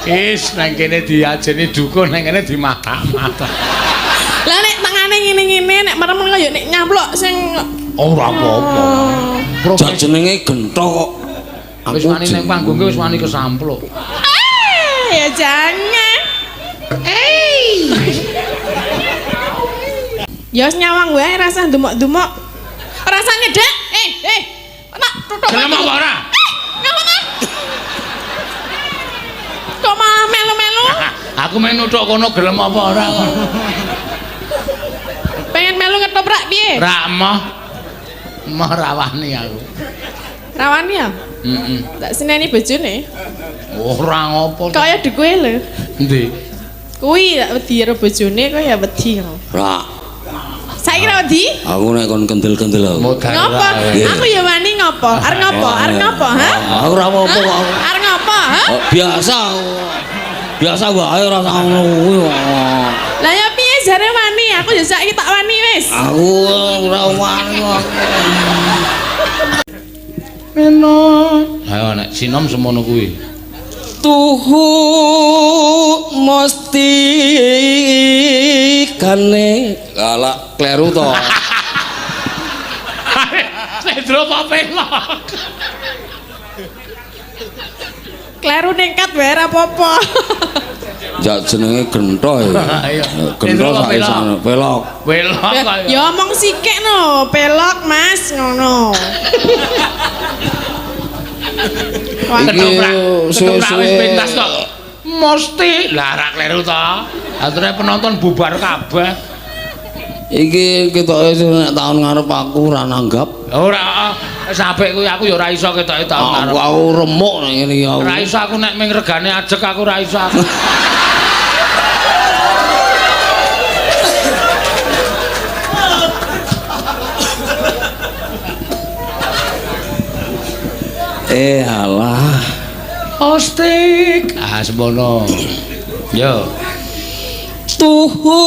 Is nang kene diajeni dukun, nang kene dimatak-matak. Lah nek tangane ngene-ngene nek merem kaya nek nyamplok sing Ora apa-apa. Jak jenenge gentho kok. Wis wani nang panggung ki wis wani kesampluk. Eh, ya jangan. Eh. Ya wis nyawang wae rasah ndumok-ndumok. Rasah nyedek. Eh, eh. Tak tutuk. Gelem apa ora? Eh, ngapa ta? Kok malah melu-melu? Aku main nuthuk kono gelem apa ora? Pengen melu ngetoprak piye? Ra emoh. Emoh rawani aku. Rawani ya? Heeh. Tak seneni bojone. Ora ngopo. Kaya duwe lho. Endi? Kuwi tak wedi karo bojone kok ya wedi. Ra. Saiki ra wedi? Aku nek kon kendel-kendel aku. Modal. Ngopo? Aku ya wani ngopo? Arep ngopo? Arep ngopo, ha? Aku ora apa-apa kok. Arep ngopo, ha? Oh, biasa. Biasa wae ora usah ngono kuwi. Lah ya piye jare wani? Aku ya saiki tak wani wis. Aku ora wani kok. Meno. Ayo nek sinom semono kuwi. Tuhu mesti kane. Ala kleru to. Slendro apa pelok? Kleru ningkat wae ora apa-apa. Jak jenenge gentho ya. Ayo. Gentho sak isane pelok. Pelok kok. Ya omong sikik no, pelok Mas ngono. Iki Ketoprak wis suwe-suwe pentas kok. Mesti lah ra kleru to. Aturane penonton bubar kabeh. Iki ketoke nek taun ngarep aku ora nanggap. Ora, sampe kuwi aku ya ora iso ketoke taun ngarep. Aku remuk nek ngene iki aku. Ora iso aku nek ming regane ajeg aku ora iso aku. Eh alah. Ostik. Ah semono. Yo. Tuhu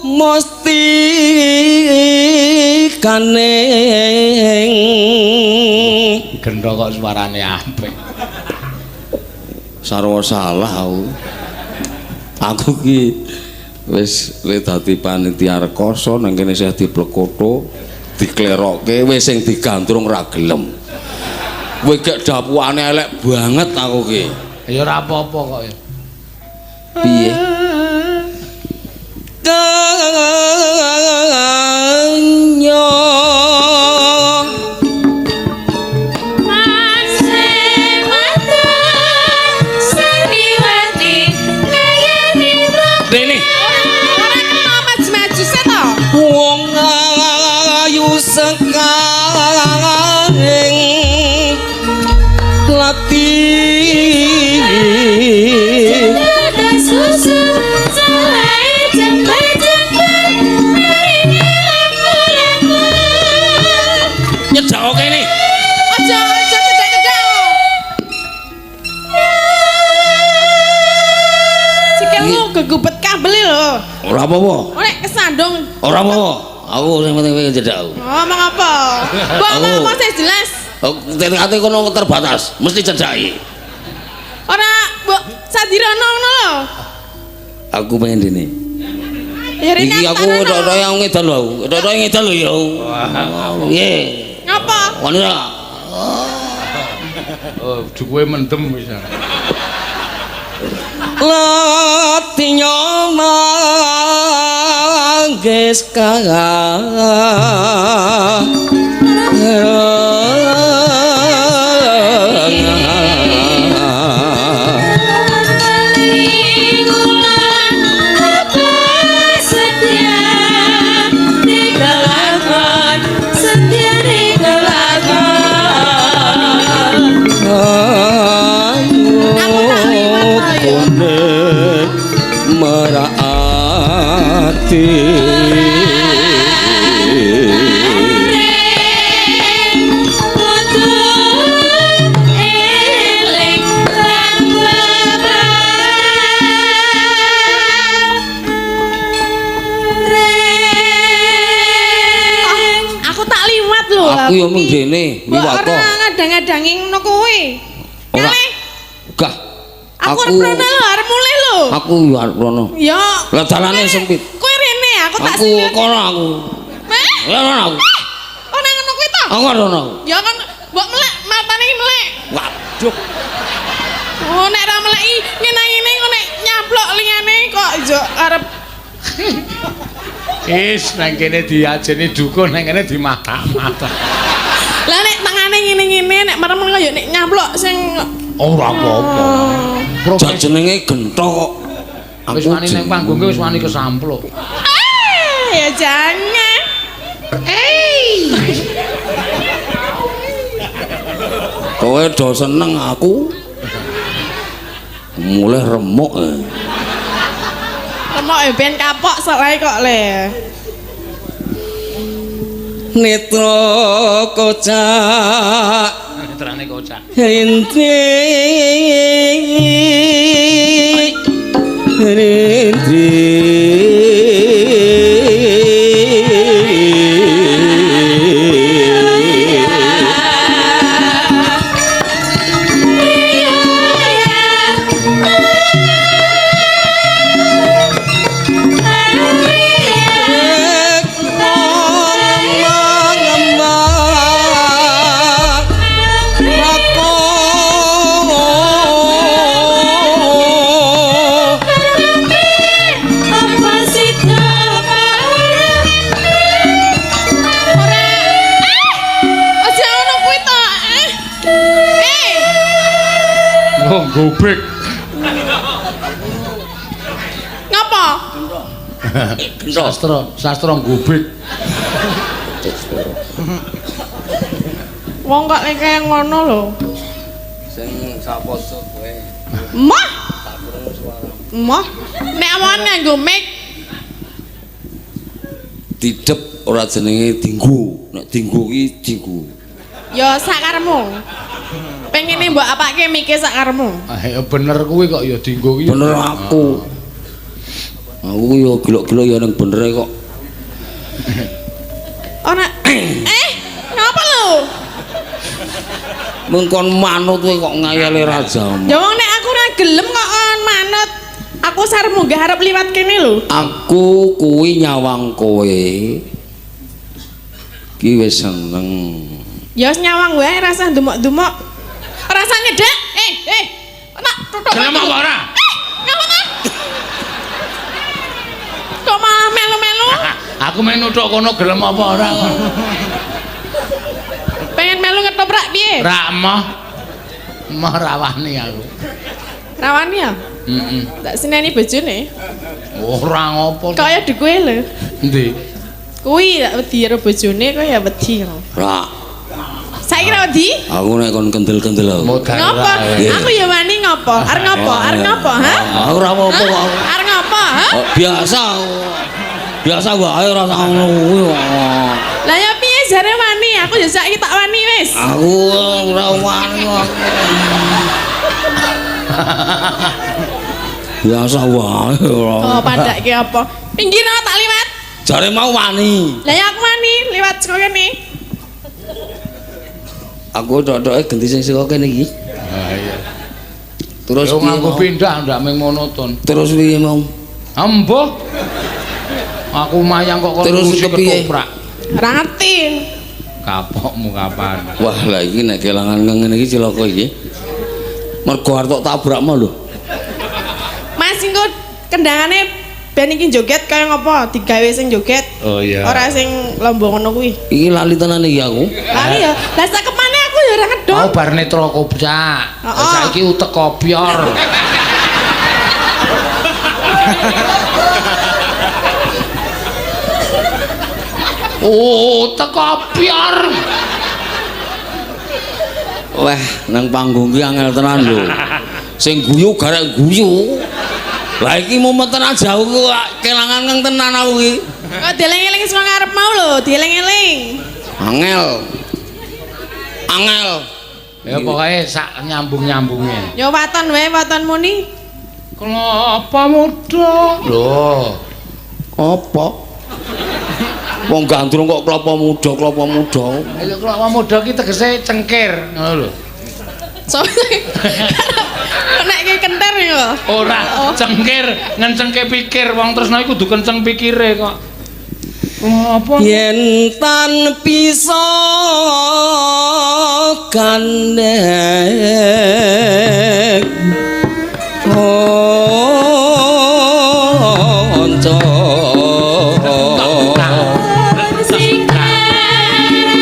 mesti kaneng. Gendho kok suarane apik. Sarwa salah aku. Aku ki wis le dadi panitia rekoso nang kene isih diplekoto, dikleroke wis sing digandrung ra gelem. Kowe gek dapukane elek banget aku ki. Ya ora apa-apa kok ya. Piye? Kanyo Rene. Ora kena maju-maju sih to. Wong ayu sekaring lati susu sae jember-jember maringi lampu-lampu. Nyedak kene. Aja aja cedhak-cedhak. Sikilmu gegubet kabel lho. Ora apa-apa. Nek kesandung. Ora apa-apa. Aku sing penting kowe cedhak aku. Ngomong apa? Mbok ngomong sing jelas. Tekate kono terbatas, mesti cedhaki. Ora mbok sadirono ngono lho. Aku pengen dene. Ya rene Iki aku tok-tok yang ngedal lho aku. Tok-tok ngedal lho ya. Piye? Ngapa? Wani ora? Oh, dukuwe mendem wis. Latinyo manggis kang. Merati Aku tak liwat lho. Aku yo mung dene liwat to. Ora ngadang-ngadangi ngono kuwi. Ora. Gah. Aku arep rono lho, arep mulih lho. Aku yo arep rono. Ya. Lah dalane sempit. Kowe rene, aku tak Aku kono aku. Heh? Ya rono aku. Oh nang ngono kuwi to? Aku rono aku. Ya kan mbok melek matane iki melek. Waduh. Oh nek ra melek iki ngene kok nek nyamplok liyane kok yo arep Is nang kene diajeni dukun nang kene dimatak-matak. Lah nek tangane ngene-ngene nek merem kok yo nek nyamplok sing Ora apa-apa. Jan jenenge gentho kok. Wis wani nang panggung ki wis wani kesampluk. Ya jangan. Kowe do seneng aku. Mulih remuk. Remuk ya ben kapok sok wae kok le. Netra kocak Netrane kocak. Rintri Rintri Aja ngono kuwi to. Oh, gobek. Ngapa? Sastra gobek. Wong kok nek kaya ngono lho. Sing saposo kowe. Moh. Moh. Nek awan nganggo mic. Didep ora jenenge dinggo. Nek dinggo ki dinggo. Ya sakaremu. Pengene mbok apake mike sakaremu. Ah ya bener kuwi kok ya dinggo ki. Bener aku. Aku ya gelok-gelok ya ning benere kok. Ora. Ngapa lho? Mengkon manut kowe kok ngayale raja. Ya wong nek aku ora gelem kok kon manut. Aku sarep munggah arep liwat kene lho. Aku kuwi nyawang kowe. Ki wis seneng. Ya wis nyawang wae rasah ndumok-ndumok. Rasah nyedhak. Tak tutuk. Gelem apa ora? Ngapa ta? Kok malah melu-melu? Aku main nuthuk kono gelem apa ora? Pengen melu ngetoprak piye? Ra emoh. Emoh rawani aku. Rawani ya? Heeh. Tak seneni bojone. Ora ngopo. Kaya di kowe lho. Endi? Kuwi tak wedi karo bojone kowe ya wedi. Ra. Saiki ra wedi? Aku nek kon kendel-kendel aku. Ngopo? Aku ya wani ngopo? Arep ngopo? Arep ngopo, ha? Aku ora apa-apa kok. Arep ngopo, ha? Biasa. Biasa wae ora sak ngono kuwi. Lah ya piye jare wani? Aku ya saiki tak wani wis. Aku ora wani kok. Biasa wae ora. Oh, padake apa? Pinggir tak liwat. Jare mau wani. Lah ya aku wani liwat saka kene. Aku tok-toke genti sing saka kene iki. Ha iya. Terus yo nganggo pindah ndak mung monoton. Terus piye mau? Embuh. Aku mayang kok kon terus ketoprak. Ora ngerti. Kapokmu kapan? Wah, lah iki nek kelangan ngene iki cilaka iki. Mergo arep tok tabrak mau lho. Mas engko kendangane ben iki joget kaya ngopo? Digawe sing joget. Oh iya. Ora sing lombo ngono kuwi. Iki lali tenan iki aku. Lali ya. Lah sakepane aku ya ora ngedon. Oh bar netra kopcak. Oh. Saiki utek kopyor. Oh, utek kopyor. Wah, nang panggung ki angel tenan lho. Sing guyu garek guyu. Lah iki mumet tenan jauh ku kelangan kang tenan aku iki. Kok dieling-eling saka ngarep mau lho, dieling-eling. Angel. Angel. Ya pokoke sak nyambung-nyambunge. Ya waton wae waton muni. Kelapa muda. Lho. Apa? Wong gandrung kok kelapa muda, kelapa muda. Ya kelapa muda ki tegese cengkir, ngono lho. So nek ki kenter ya. Ora, cengkir, ngencengke pikir wong tresna iku kudu kenceng pikire kok. Oh, apa? Yen tan bisa gandeng kanca.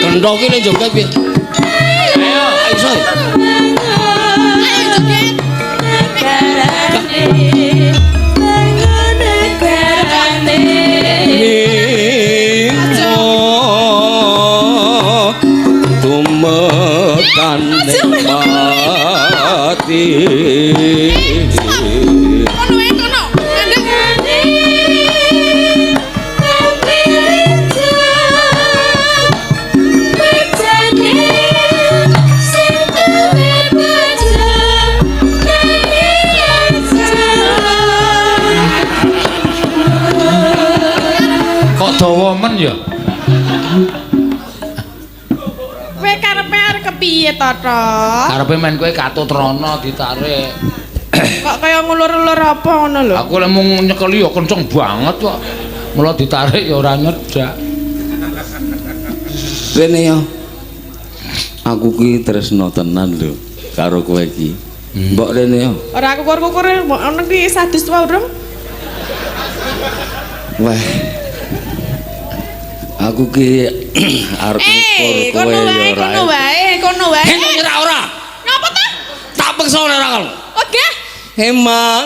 Kendho ki nek joget piye? Ayo. Iso. Ayo joget. Tumekan pati. Kono wae kono. Ngandhek. Kok dawa men ya? Kowe karepe arep kepiye to, Tok? Karepe men kowe katut rono ditarik. Kok kaya ngulur-ulur apa ngono lho? Aku lek mung nyekeli ya kenceng banget kok. Mula ditarik ya ora nyedak. Rene ya. Aku ki tresno tenan lho karo kowe iki. Mbok rene ya. Ora kukur-kukur mbok ono ki sadus wae urung. Wah. Aku ki arep Eh, ngukur kowe kono ya wae, ora. kono wae, kono wae. Hei, nyerah ora? Ngapa ta? Tak peksa ora kal. Oke. Eman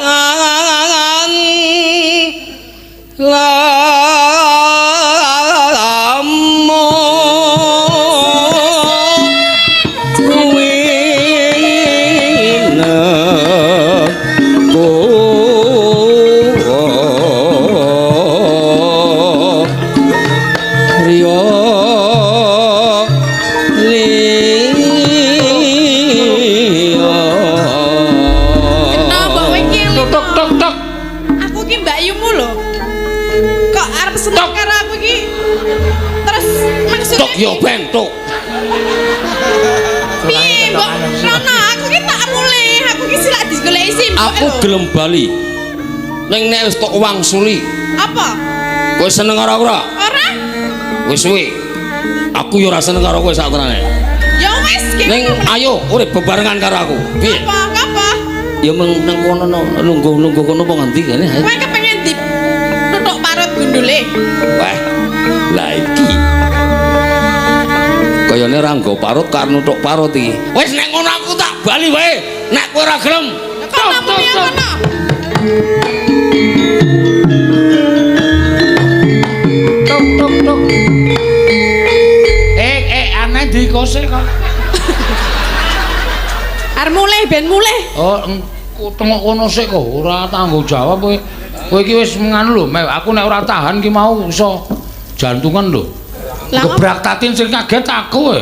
lamun riyo liya. Kena mbok kowe iki Tok tok tok tok. Aku ki mbakyumu lho. Kok arep seneng karo aku iki? Terus maksudnya Tok yo ben tok. Piye mbok Rono, aku ki tak mulih, aku ki silak digoleki simbok Aku lho. gelem bali. Ning nek wis tok wangsuli, Apa? kowe seneng karo aku ora? Ora? Wis suwe. Aku yo ora seneng karo kowe sak tenane. Ya wis, ki Ning ayo urip bebarengan karo aku. Piye? Apa? Apa? Ya meng nang kono no, lungguh-lungguh kono apa ngendi kene? Kowe kepengen di tutuk parut gundule. Wah. Lah iki. Kayane ora nggo parut karo nutuk parut iki. Wis nek ngono aku tak bali wae. Nek kowe ora gelem. Kono muni kono. Tok tok tok. Eh eh aneh dikose kok. Arep mulih ben mulih. Oh, tengok kono sik kok ora tanggung jawab kowe. Kowe iki wis nganu lho, aku nek ora tahan ki mau iso jantungan lho. Lah, Gebrak tatin sing kaget aku kowe.